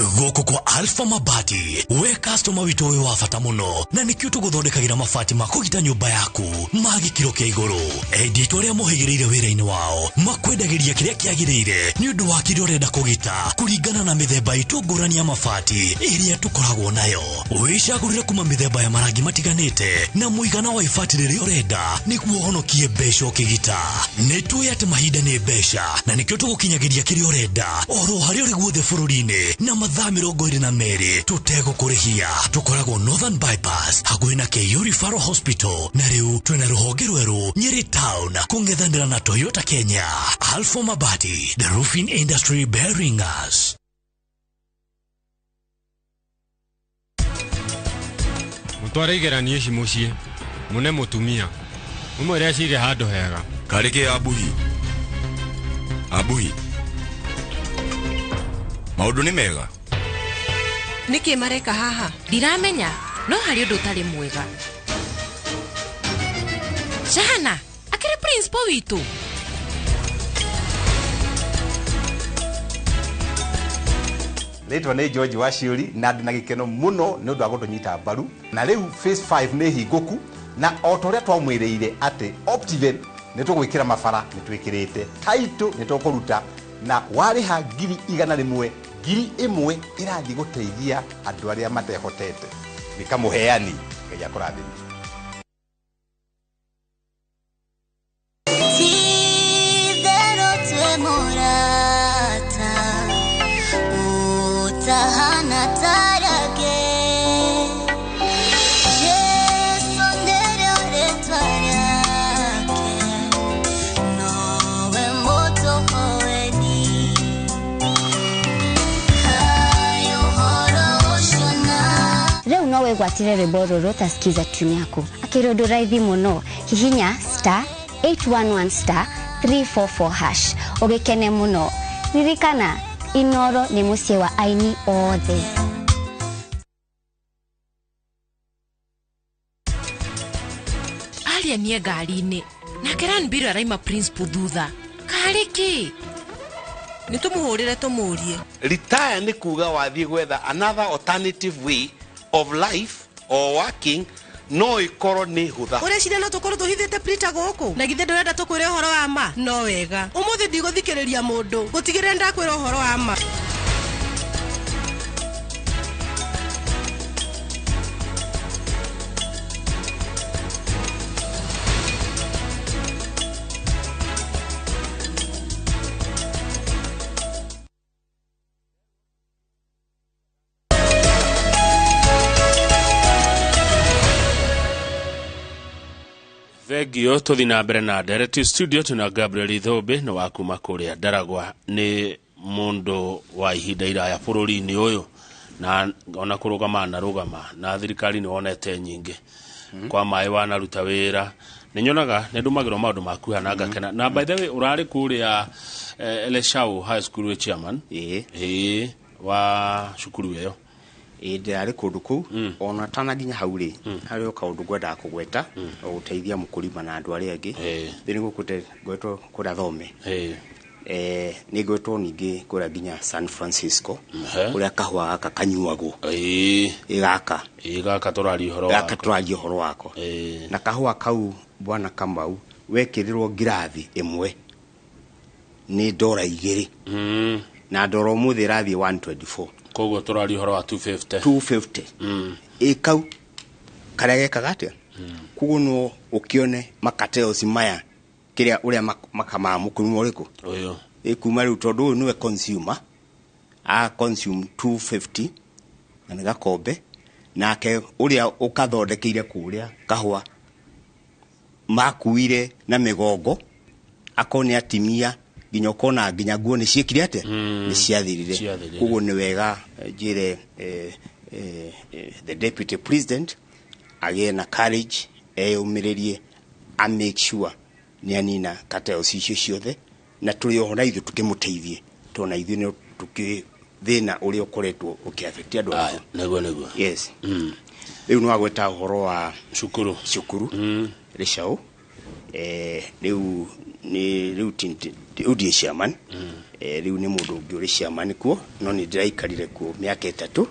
Gũkũ kwa Alpha Mabati, we customer witũ wĩ wa bata mũno, na nĩkĩo tũgũthondekagĩra mabati ma kũgita nyũmba yaku ma gĩkĩro kĩa igũrũ. Endia aitũ arĩa mohĩgĩrĩire wĩra-inĩ wao makwendagĩria kĩrĩa kĩagĩrĩire nĩ ũndũ wa kĩrĩa ũrenda kũgita kũringana na mĩthemba itũ ngũrani ya mabati ĩrĩa tũkoragwo nayo. Wĩcagũrĩre kuma mĩthemba ya marangi matiganĩte na mũigana wa ibati rĩrĩa ũrenda nĩguo ũhonokie mbeca ũkĩgita. Nĩ tũĩ atĩ mahinda nĩ mbeca na nĩkĩo tũgũkinyagĩria kĩrĩa ũrenda oro harĩa ũrĩ guothe bũrũri-inĩ na mathaa 22 tũtegũkũrĩhia. Tũkoragwo Northern Bypass hakuhĩ na KU Referral Hospital, na rĩu twĩna rũhonge rwerũ Nyeri Town kũng'ethanĩra na Toyota Kenya. Alpha Mabati, the roofing industry bearing us. Mũtware igeranio ici mũciĩ mũne mũtumia mũmwĩre acige handũ hega. Karĩ kĩ abuhi abuhi, maũndũ nĩ mega. Nĩkĩ mareka haha? Ndiramenya, no harĩ ũndũ ũtarĩ mwega. Shahana, akĩrĩ principal witũ. Rĩtwa nĩ George Waciũri na ndĩ na gĩkeno mũno nĩ ũndũ wa gũtũnyita mbaru. Na rĩu phase 5 nĩ hingũku, na o ta ũrĩa twamwĩrĩire atĩ Optiven nĩ tũgwĩkĩra mabara nĩ twĩkĩrĩte, title nĩ tũkũruta, na warĩha 100,000, 1,000 ĩrathiĩ gũteithia andũ arĩa matehotete. Nĩ kamũheani, Ngai akũrathime. Rĩu no wĩgwatĩre rwĩmbo rũrũ ta skiza tune yaku akĩrĩ ũndũ raithi mũno. Hihinya star 811 star 344 hash ũgĩkene mũno. Ririkana, Inoro nĩ mũciĩ wa aini othe. Aria nie ngari-inĩ nake Ranbir araima principal thutha. Karĩ kĩ? Nĩ tũmũhũrĩre tũmũrie. Retire nĩ kuga wathiĩ gwetha another alternative way of life or working, no ikorwo nĩ hũtha. Ũreciria no tũkorwo tũhithĩte Prita gũkũ? Na githĩ ndũrenda tũkwĩre ũhoro wa ma? No wega. Ũmũthĩ ndigũthikĩrĩria mũndũ. Gũtigĩrĩra ndakwĩra ũhoro wa ma. Thengio tũthi na mbere na ndereti studio tuna Gabriel Ithũmbĩ nĩ wa kuma kũrĩa Ndaragwa, nĩ mũndũ wa ihinda iraya bũrũri-inĩ ũyũ na ona kũrũgama na rũgama na thirikari nĩ wonete nyingĩ. Kwa maĩ wanaruta wĩra nĩ nyonaga nĩ ndũmagĩrwo maũndũ maku hana ngakena. Na by the way ũrarĩ kũrĩa Eleshau High School wĩ chairman ĩĩ wa cukuru ĩyo. Ĩĩ ndĩrarĩ kũndũ kũu ona tana nginya hau rĩ harĩ o kaũndũ ngwendaga kũgweta o gũteithia mũkũrima na andũ arĩa angĩ. Thĩinĩ gũkũ ngwetwo kũrĩa thome. Nĩ ngwetwo ningĩ kũrĩa nginya San Francisco kũrĩa kahũa gaka kanyuagwo. Ĩ gaka. Ĩ gaka tũraria ũhoro wako. Gaka tũraria ũhoro wako. Na kahũa kau bwana Kamau wekĩrĩrwo ngirathi ĩmwe nĩ $2. Na ndora ũmũthĩ ĩrathiĩ 124. Koguo tũraria ũhoro wa 250. 250. Ĩ kau karĩa gekaga atĩa? Koguo no ũkĩone makateoci maya kĩrĩa ũrĩa makamaga mũkũrima ũrĩkũ? Ũyũ. Ĩ kuma rĩu tondũ ũyũ nĩwe consumer, a consume 250 na nĩ gakombe, nake ũrĩa ũkathondekeire kũrĩa kahũa makuire na mĩgongo akorwo nĩ atimia nginya ũkona nginya nguo nĩ ciĩkire atĩa? Nĩ ciathirire. Koguo nĩ wega njĩre the deputy president agĩe na courage, eyũmĩrĩrie, a make sure nĩ anina cartels icio ciothe, na tũrĩ oho na ithuĩ tũkĩmũteithie tondũ na ithuĩ nĩ tũkĩ thĩna ũrĩa ũkoretwo ũkĩaffect andũ aitũ. Nĩguo nĩguo. Yes. Rĩu nĩ wagweta ũhoro wa cukuru. Cukuru. Rĩcaũ. Rĩu nĩ rĩu rĩu ndiĩ chairman. Rĩu nĩ mũndũ ũngĩ ũrĩ chairman kuo, no nĩ ndĩraikarire kuo mĩaka 3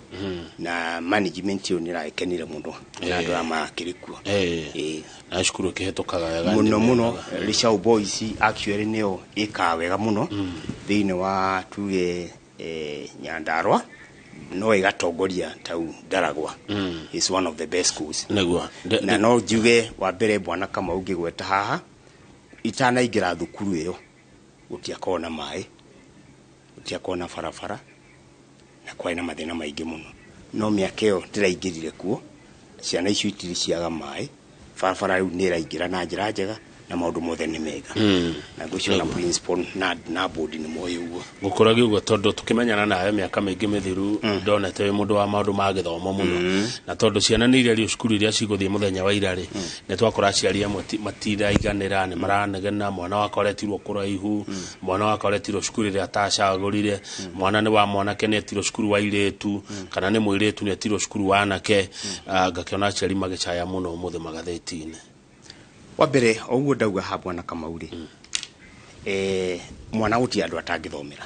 na management ĩyo nĩ ĩrakenire mũno na andũ arĩa makĩrĩ kuo. Na cukuru ĩkĩhĩtũkaga wega mũno mũno. Lishau Boys actually nĩyo ĩkaga wega mũno thĩinĩ wa tuge Nyandarua, no ĩgatongoria tau Ndaragwa. Is one of the best schools. Nĩguo. Na no njuge wa mbere, bwana Kamau, ngĩgweta haha, itanaingĩra thukuru ĩyo gũtiakorwo na maĩ, gũtiakorwo na barabara, na kwarĩ na mathĩna maingĩ mũno. No mĩaka ĩyo ndĩraingĩrire kuo, ciana icio itirĩ ciaga maĩ, barabara rĩu nĩ ĩraingĩra na njĩra njega, na maũndũ mothe nĩ mega. Na ngwĩciria na principal na board nĩ moĩ ũguo. Gũkũragia ũguo tondũ tũkĩmenyana nawe mĩaka mĩingĩ mĩthiru, ndonete wĩ mũndũ wa maũndũ ma gĩthomo mũno, na tondũ ciana nĩ irerio cukuru iria cigũthiĩ mũthenya wa ira rĩ, nĩ twakora aciari amwe matiraiganĩra, nĩ maranegena, mwana wakwa aretirwo kũraihu, mwana wakwa aretirwo cukuru ĩrĩa atacagũrire, mwana nĩ wa mwanake nĩ etirwo cukuru wa airĩtu, kana nĩ mũirĩtu nĩ etirwo cukuru wa anake. Ngakĩona aciari magĩcaya mũno ũmũthĩ magathĩti-inĩ. Wa mbere, o ũguo ndauga ha bwana Kamau rĩ, mwana gũtirĩ andũ atangĩthomera,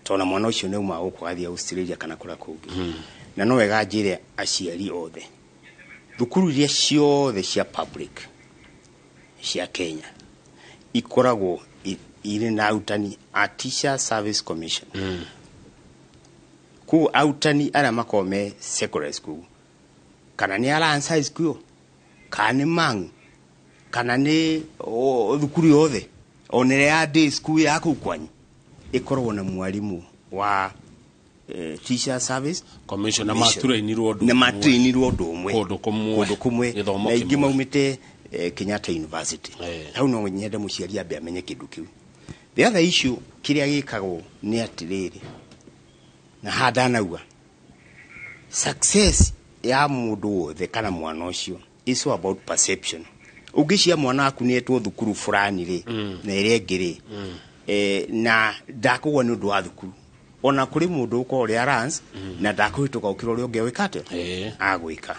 tondũ mwana ũcio nĩ auma gũkũ agathiĩ Australia kana kũrĩa kũngĩ. Na no wega njĩre aciari othe, thukuru iria ciothe cia public cia Kenya ikoragwo irĩ na arutani a Teacher Service Commission. Koguo arutani arĩa makoragwo me secondary school, kana nĩ Alliance High School, kana nĩ Mang'u, kana nĩ thukuru yothe, ona ĩrĩa ya day school ya kũu kwanyu, ĩkoragwo na mwarimũ wa Teacher Service Commission, na matureinirwo ũndũ na ũmwe. Matrainirwo ũndũ ũmwe. Kũndũ kũmwe. Kũndũ kũmwe. Gĩthomo Na aingĩ kĩmwe. maumĩte Kenyatta University. Hau no nyende mũciari ambe amenye kĩndũ kĩu. The other issue, kĩrĩa gĩkagwo nĩ atĩrĩrĩ, na haha ndanauga success ya mũndũ wothe kana mwana ũcio is all about perception. Ũngĩcia mwana waku nĩ etwo thukuru fulani rĩ, na ĩrĩa ĩngĩ rĩ, na ndakũgwa nĩ ũndũ wa thukuru, ona kũrĩ mũndũ ũkorwo ũrĩ Alliance na ndakũhĩtũka gũkĩra ũrĩa ũngĩ gwĩka atĩa agwĩka.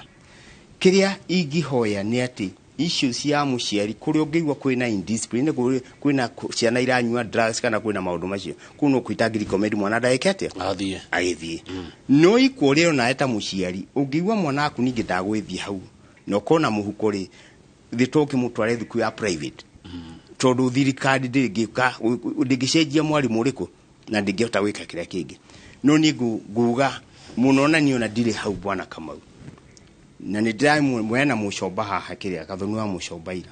Kĩrĩa ingĩhoya nĩ atĩ icio cia mũciari, kũrĩa ũngĩigua kwĩna indiscipline, kwĩna ciana iranyua drugs kana kwĩna maũndũ macio, kũu no kwĩta recommend mwana ndagĩke atĩa, athiĩ. Agĩthiĩ. No ikwo ũrĩa onawe ta mũciari ũngĩigua mwana waku ningĩ ndagwĩthiĩ hau na ũkorwo na mũhuko rĩ, thĩ to ũkĩmũtware thukuru ya private, tondũ thirikari ndĩngĩka, ndĩngĩcenjia mwarimũ ũrĩkũ na ndĩngĩhota gwĩka kĩrĩa kĩngĩ. No niĩ nguga mũno, na niĩ ona ndirĩ hau, bwana Kamau, na nĩ ndĩramwena mũcomba haha kĩrĩa Gathoni wa mũcomba ira,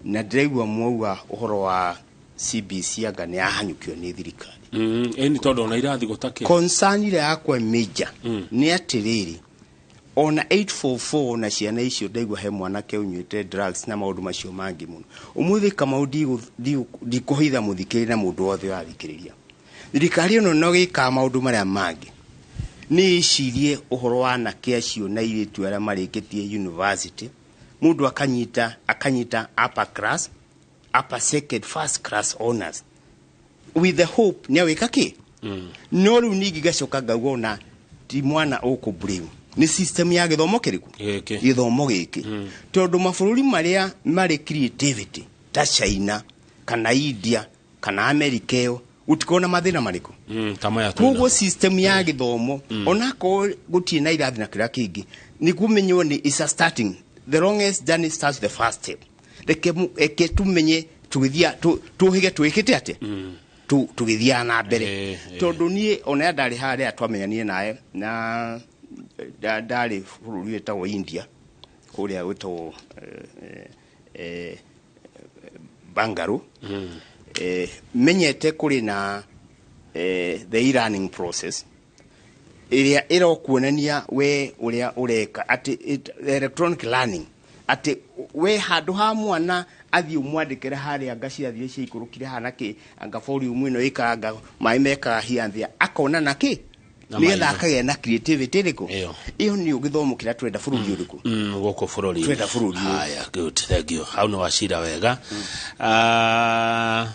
na ndĩraigua mwauga ũhoro wa CBC anga nĩ yahanyũkio nĩ thirikari. Ĩni, tondũ ona irathi gũtakĩ. Concern ĩrĩa yakwa major nĩ atĩrĩrĩ, ona 844 na ciana icio, ndaigua he mwanake ũnyuĩte drugs na maũndũ macio mangĩ mũno. Ũmũthĩ Kamau, ndikũhitha mũthikĩrĩria na mũndũ wothe ũrathikĩrĩria, thirikari ĩno no gĩkaga maũndũ marĩa mangĩ, nĩ ĩcirie ũhoro wa anake acio na airĩtu arĩa marĩkĩtie university, mũndũ akanyita upper class, upper second, first class honors with the hope nĩ awĩka kĩ. No rĩu ningĩ ngacoka ngauga ona ti mwana ũkũ blame, nĩ system ya gĩthomo kĩrĩkũ? Gĩkĩ. Gĩthomo gĩkĩ, tondũ mabũrũri marĩa marĩ creativity ta China kana India kana America ĩyo, gũtikorwo na mathĩna marĩkũ. Ta maya twĩna. Koguo system ya gĩthomo, onakorwo gũtirĩ na irathi na kĩrĩa kĩngĩ, nĩ kũmenywo nĩ is a starting, the longest journey starts the first step. Reke tumenye tũgĩthia tũhĩge twĩkĩte atĩa, tũgĩthiaga na mbere. Tondũ niĩ ona ndarĩ harĩa twamenyanire nawe na ndarĩ bũrũri wĩtagwo India, kũrĩa gwĩtagwo Bangalore. Menyete kũrĩ na the e-learning process ĩrĩa ĩrokuonania we ũrĩa ũreka atĩ electronic learning, atĩ we handũ ha mwana athiĩ ũmwandĩkĩre harĩa anga ciathiĩ ciaikũrũkire hana kĩ, anga volume ĩno ĩkanga maĩ mekaga here and there, akona na kĩ, Na nĩgetha maitho. akagĩa na creativity ĩrĩkũ. Ĩyo. Ĩyo nĩyo gĩthomo kĩrĩa twenda bũrũri ũrĩkũ. Gũkũ bũrũri. Twenda bũrũri ũyũ. Haya, good, thank you. Hau nĩ wacira wega. Ah,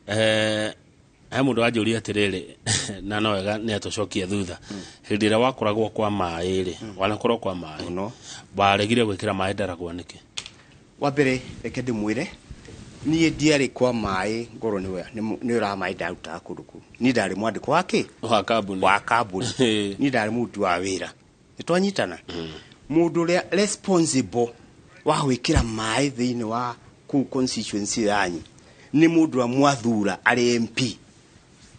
he mũndũ wanjũria atĩrĩrĩ, na no wega nĩ atũcokie thutha, hĩndĩ ĩrĩa wakoragwo kwa maĩ rĩ, wanakorwo kwa maĩ Mũno. waregire gwĩkĩra maĩ Ndaragwa nĩkĩ? Wa mbere, reke ndĩmwĩre Niĩ ndiarĩ kwa maĩ ngorwo nĩ wĩra wa maĩ ndarutaga kũndũ kũu. Niĩ ndarĩ mwandĩko wa kĩ? Wa kambuni. Wa kambuni. Niĩ ndarĩ mũruti wa wĩra. Nĩ twanyitana? Mũndũ ũrĩa responsible wa gwĩkĩra maĩ thĩinĩ wa kũu constituency yanyu nĩ mũndũ ũrĩa mwathura arĩ MP.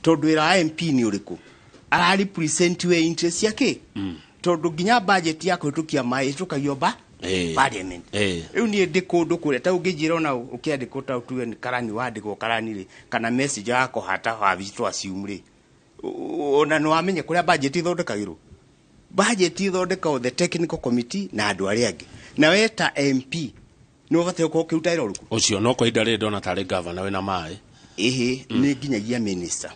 Tondũ wĩra wa MP nĩ ũrĩkũ? Ara represent we interest ya kĩ? Tondũ nginya budget ya kũhĩtũkia maĩ ĩhĩtũkagio ba parliament. Rĩu niĩ ndĩ kũndũ kũrĩa ta ũngĩnjĩra ona ũkĩandĩkwo ta tuge nĩ karani wandĩkwo karani rĩ, kana message ya kũhata wabici twa assume rĩ, ona nĩ wamenya kũrĩa budget ithondekagĩrwo. Budget ithondekagwo the technical committee na andũ arĩa angĩ. Na we ta MP nĩ ũbatiĩ gũkorwo ũkĩruta wĩra ũrĩkũ? Ũcio no kwa ihinda rĩrĩ ndona tarĩ gavana wĩna maĩ. Ĩhĩ, nĩ nginyagia minister.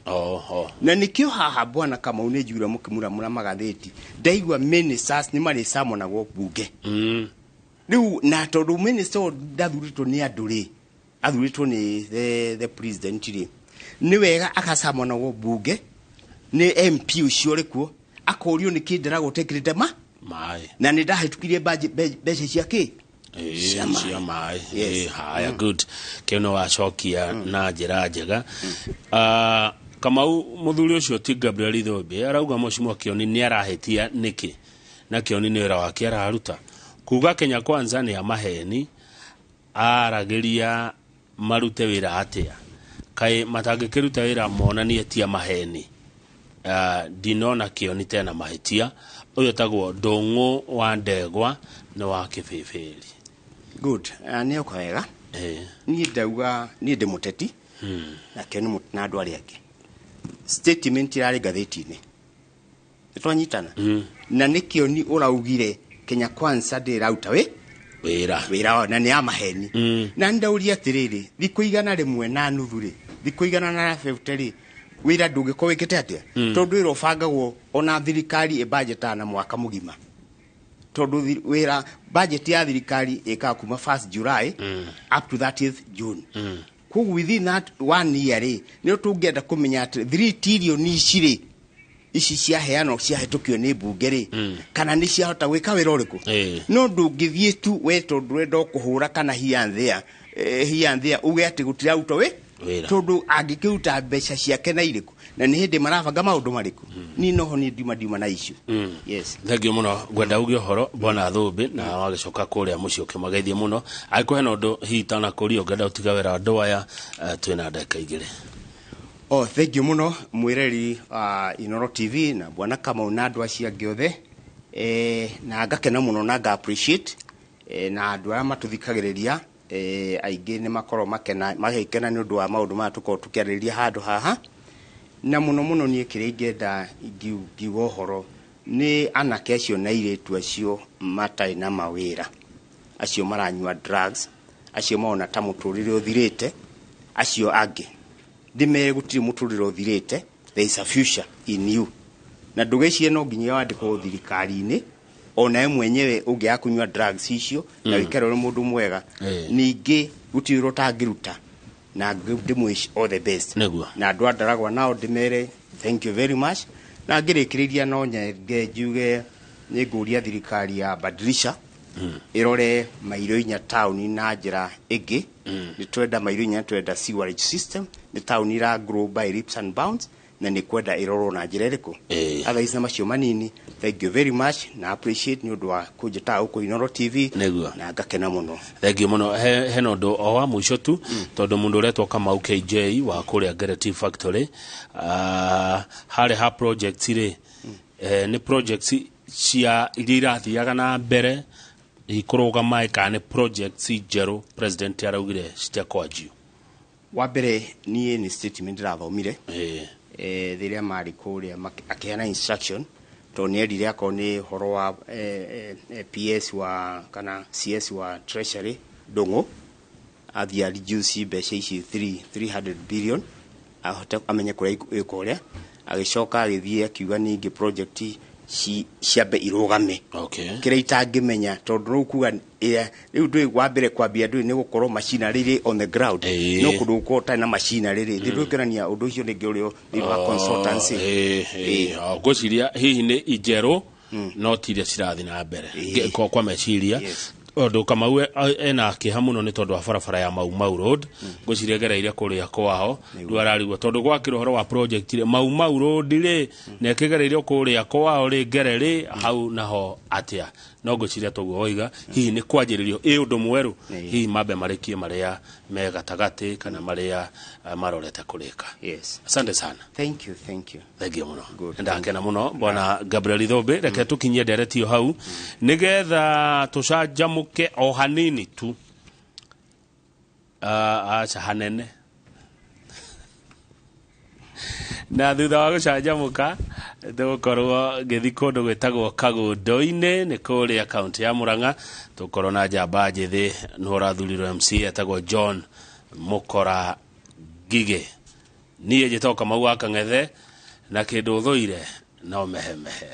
Na nĩkĩo haha bwana Kamau nĩ njiguire mũkĩmuramura magathĩti, ndaigua ministers nĩ marĩcamonagwo bunge. Rĩu na tondũ minister ũyũ ndathurĩtwo nĩ andũ rĩ, athurĩtwo nĩ the president rĩ, nĩ wega agacamonagwo bunge nĩ MP ũcio ũrĩ kuo, akorio nĩkĩ ndaragwo tekĩrĩte ma maĩ, na nĩ ndahĩtũkirie mbeca cia kĩ? Cia maĩ. Cia maĩ. Yes. Haya, good. Kĩu nĩ wacokia na njĩra njega. Kamau, mũthuri ũcio ti Gabriel Ithũmbi arauga Mheshimiwa Kĩoni nĩ arahĩtia nĩkĩ, na Kĩoni nĩ wĩra wake araruta. Kuga Kenya Kwanza nĩ ya maheni, aragĩria marute wĩra atĩa? Kaĩ matangĩkĩruta wĩra monanie ti a maheni. Ndinona Kĩoni tena mahĩtia. Ũyũ etagwo Ndũng'ũ wa Ndegwa nĩ wa Kĩbĩbĩri. Good. Nĩ oka wega. Niĩ ndauga niĩ ndĩ mũteti. Na Kĩoni na andũ arĩa angĩ. Statement ĩrarĩ ngathĩti-inĩ. Nĩ twanyitana? Na nĩ Kĩoni ũraugire Kenya Kwanza ndĩrauta wĩ? Wĩra. Wĩra wao, na nĩ ya maheni. Na nĩ ndauria atĩrĩrĩ, thikũ 150 rĩ, thikũ 150 rĩ, wĩra ndũngĩkorwo wĩkĩte atĩa? Tondũ wĩra ũbangagwo ona thirikari ĩbanjetaga na mwaka mũgima. Tondũ wĩra budget ya thirikari ĩkaga kuma 1st July up to 30th June. Koguo within that 1 year rĩ, nĩ tũngĩenda kũmenya atĩ 3 trillion ici rĩ, ici ciaheanwo ciahĩtũkio nĩ mbunge rĩ, kana nĩ ciahota gwĩka wĩra ũrĩkũ? No ndũngĩthiĩ tu we tondũ ũrenda o kũhũra kana here and there, here and there, uge atĩ gũtirarutwo wĩ? Wĩra. Tondũ angĩkĩruta mbeca ciake na irĩkũ? Na nĩ hĩndĩ marabanga maũndũ marĩkũ? Niĩ noho niĩ ndiuma na issue. Yes. Thank you mũno. Ngwenda uge ũhoro bwana Thũmbĩ, na wagĩcoka kũrĩa mũciĩ ũkĩmageithie mũno. Angĩkorwo hena ũndũ hihi itanakũria ũngĩenda gũtiga wĩra andũ aya, twĩna ndagĩka igĩrĩ. Oh, thank you mũno mwĩreri wa Inooro TV na bwana Kamau na andũ acio angĩ othe. Na ngakena mũno na nga appreciate, na andũ arĩa matũthikagĩrĩria, aingĩ nĩ makorwo magĩkena nĩ ũndũ wa maũndũ maya tũkorwo tũkĩarĩrĩria handũ haha. Na mũno mũno niĩ kĩrĩa ingĩenda ngiuga ũhoro nĩ anake acio na airĩtu acio matarĩ na mawĩra, acio maranyua drugs, acio marona ta mũtũrĩre ũthirĩte, acio angĩ ndĩmere gũtirĩ mũtũrĩre ũthirĩte, there is a future in you. Na ndũgĩcirie no nginya wandĩkwo thirikari-inĩ, ona we mwenyewe ũngĩaga kũnyua drugs icio na wĩkare ũrĩ mũndũ mwega. Ningĩ gũtirĩ wĩra ũtangĩruta, na ndĩmwish all the best. Na andũ a Ndaragwa nao ndĩmere thank you very much. Na ngĩrĩkĩrĩria no nyenge njuge nĩ ngũria thirikari ya Badilisha ĩrore mairo inya taũni na njĩra ĩngĩ. Nĩ twenda mairo inya, twenda sewerage system, nĩ taũni ira grow by leaps and bounds, na nĩ kwenda ĩrorwo na njĩra ĩrĩkũ. Otherwise na macio manini, thank you very much na appreciate nĩ ũndũ wa kũnjĩta gũkũ Inooro TV. Na ngakena mũno. Thank you mũno. Hena ũndũ o wa mũico tu, tondũ mũndũ ũretwo Kamau KJ wa kũrĩa Ngereti Factory, harĩ ha projects rĩ, nĩ projects cia iria irathiaga na mbere ikũrũgama kana nĩ projects njerũ president araugire citekwanjio? Wa mbere niĩ nĩ statement ndĩrathomire. Rĩrĩa marĩ kũrĩa akĩheana instruction, tondũ nĩ erire akorwo nĩ ũhoro wa PS wa kana CS wa Treasury Ndung'u athiĩ a reduce mbeca ici 300 billion ahote amenye kũrĩa ĩkũrĩa. Agĩcoka agĩthiĩ akiuga ningĩ project ciambe irũgame. Kĩrĩa itangĩmenya tondũ rĩu kuga, rĩu ndũĩ wa mbere kwambia ndũĩ nĩ gũkorwo machinery rĩ on the ground. No kũndũ gũkorwo ũtarĩ na machinery rĩ, thĩ ndũkĩonania ũndũ ũcio nĩngĩ ũrĩ thĩinĩ wa consultancy. Ngwĩciria hihi nĩ njerũ, no ti iria cirathiĩ na mbere. Kwa meciria. Tondũ Kamau ena kĩeha mũno nĩ tondũ wa barabara ya Mau Mau Road, ngwĩciria ĩgereire kũrĩa kwao. Rĩu ararigwo tondũ gwakĩra ũhoro wa project rĩ, Mau Mau Road rĩ, na ĩkĩgereire kũrĩa kwao rĩ, ngere rĩ, hau naho atĩa? No ngwĩciria toguo woiga, hihi nĩ kwanjĩrĩrio ĩ ũndũ mwerũ, hihi mambe marĩkie marĩa me gatagatĩ kana marĩa marorete kũrĩka. Yes. Asante sana. Thank you, thank you. Thengiũ mũno, ndakena mũno bwana Gabriel Ithũmbĩ. Reke tũkinyie ndereti ĩyo hau nĩgetha tũcanjamũke o hanini tu. Aca hanene, na thutha wa gũcanjamũka tũgũkorwo ngĩthi kũndũ gwĩtagwo Kagũndo-inĩ, nĩ kũrĩa kaunti ya Mũrang'a. Tũgũkorwo na njamba njĩthĩ nĩ ũrathurirwo MC etagwo John Mũkora Ngigĩ. Niĩ njĩtagwo Kamau wa Kang'ethe, na kĩndũ thũire no mehemehe.